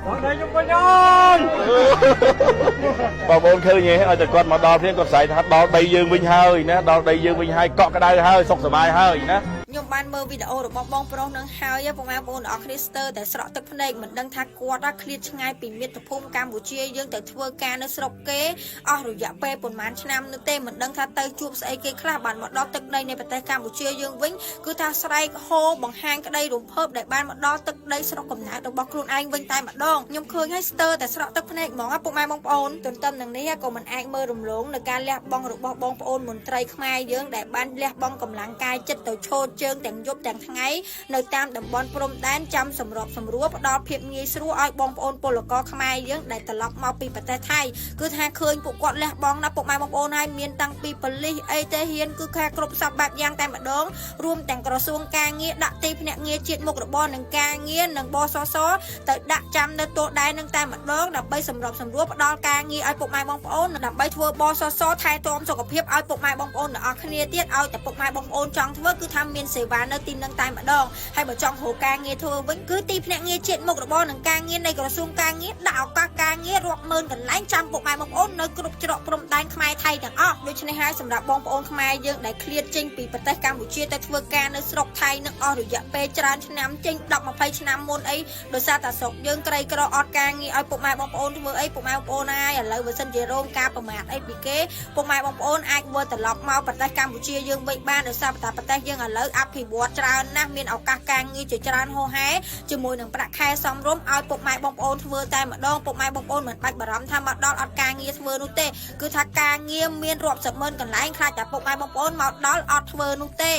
ដល់ខ្ញុំវិញអើយ បងប្អូនឃើញទេឲ្យតែគាត់មកដល់ភ្លាមគាត់ស្រែកថាដល់ដីយើងវិញហើយណាដល់ដីយើងវិញហើយកក់ក្ដៅហើយសុខសប្បាយហើយណា ខ្ញុំបានមើលវីដេអូរបស់បងប្រុសនឹងហើយពុកម៉ែបងប្អូនទាំងអស់គ្នាស្ទើរតែស្រក់ទឹកភ្នែកមិនដឹងថាគាត់ឃ្លាតឆ្ងាយពីមាតុភូមិកម្ពុជាយើងទៅធ្វើការនៅស្រុកគេអស់រយៈពេលប្រហែលឆ្នាំនោះទេមិនដឹងថាទៅជួបស្អីគេខ្លះបានមកដល់ទឹកដីនៃប្រទេសកម្ពុជាយើងវិញគឺថាស្រែកហូបង្ហាញក្តីរំភើបដែលបានមកដល់ទឹកដីស្រុកកំណើតរបស់ខ្លួនឯងវិញតែម្ដងខ្ញុំឃើញហើយស្ទើរតែស្រក់ទឹកភ្នែកហ្មងពុកម៉ែបងប្អូនទន្ទឹមនឹងនេះក៏មិនអាចមើលរំលងនៅការលះបង់របស់បងប្អូនមន្ត្រីខ្មែរយើងដែលបានលះបង់កម្លាំងកាយចិត្តទៅឈរជើងទាំងយប់ទាំងថ្ងៃនៅតាមតំបន់ព្រំដែនចាំសម្របសម្រួលផ្ដល់ភាពងាយស្រួលឲ្យបងប្អូនពលករខ្មែរយើងដែលត្រឡប់មកពីប្រទេសថៃគឺថាឃើញពួកគាត់លះបង់ណាស់ពុកម៉ែបងប្អូនហើយមានតាំងពីប៉ូលីសអីទេហ៊ានគឺថាគ្រប់សពបែបយ៉ាងតែម្ដងរួមទាំងក្រសួងការងារដាក់ទីភ្នាក់ងារជាតិមុខរបរនិងការងារនិងបសសទៅដាក់ចាំនៅទល់ដែននឹងតែម្ដងដើម្បីសម្របសម្រួលផ្ដល់ការងារឲ្យពុកម៉ែបងប្អូនដើម្បីធ្វើបសសថែទាំសុខភាពឲ្យពុកម៉ែបងប្អូនទាំងអស់គ្នាទៀតឲ្យតែពុកម៉ែបងប្អូនចង់ធ្វើគឺថាមានសេវានៅទីនឹងតែម្ដងហើយបើចង់រកការងារធ្វើវិញគឺទីភ្នាក់ងារជាតិមុខរបរនិងការងារនៃក្រសួងការងារដាក់ឱកាសការងាររាប់ម៉ឺនកន្លែងចាំពុកម៉ែបងប្អូននៅគ្រប់ច្រកព្រំដែនខ្មែរថៃទាំងអស់ដូច្នេះហើយសម្រាប់បងប្អូនខ្មែរយើងដែលឃ្លាតចេញពីប្រទេសកម្ពុជាទៅធ្វើការនៅស្រុកថៃនឹងអស់រយៈពេលច្រើនឆ្នាំចេញ10 20ឆ្នាំមុនអីដោយសារតែស្រុកយើងក្រីក្រអត់ការងារឲ្យពុកម៉ែបងប្អូនធ្វើអីពុកម៉ែបងប្អូនហើយឥឡូវបើសិនជារងការប្រមាថអីពីគេពុកម៉ែបងប្អូនអាចវិលត្រឡប់មកប្រទេសកម្ពុជាយើងវិញបានដោយសារតែប្រទេសយើងឥឡូវអភិវឌ្ឍច្រើនណាស់មានឱកាសការងារជាច្រើនហូរហែជាមួយនឹងប្រាក់ខែសមរម្យឲ្យពុកម៉ែបងប្អូនធ្វើតែម្ដងពុកម៉ែបងប្អូនមិនបាច់បារម្ភថាមកដល់អត់ការងារធ្វើនោះទេគឺថាការងារមានរាប់សិបម៉ឺនកន្លែងខ្លាចតែពុកម៉ែបងប្អូនមកដល់អត់ធ្វើនោះទេ។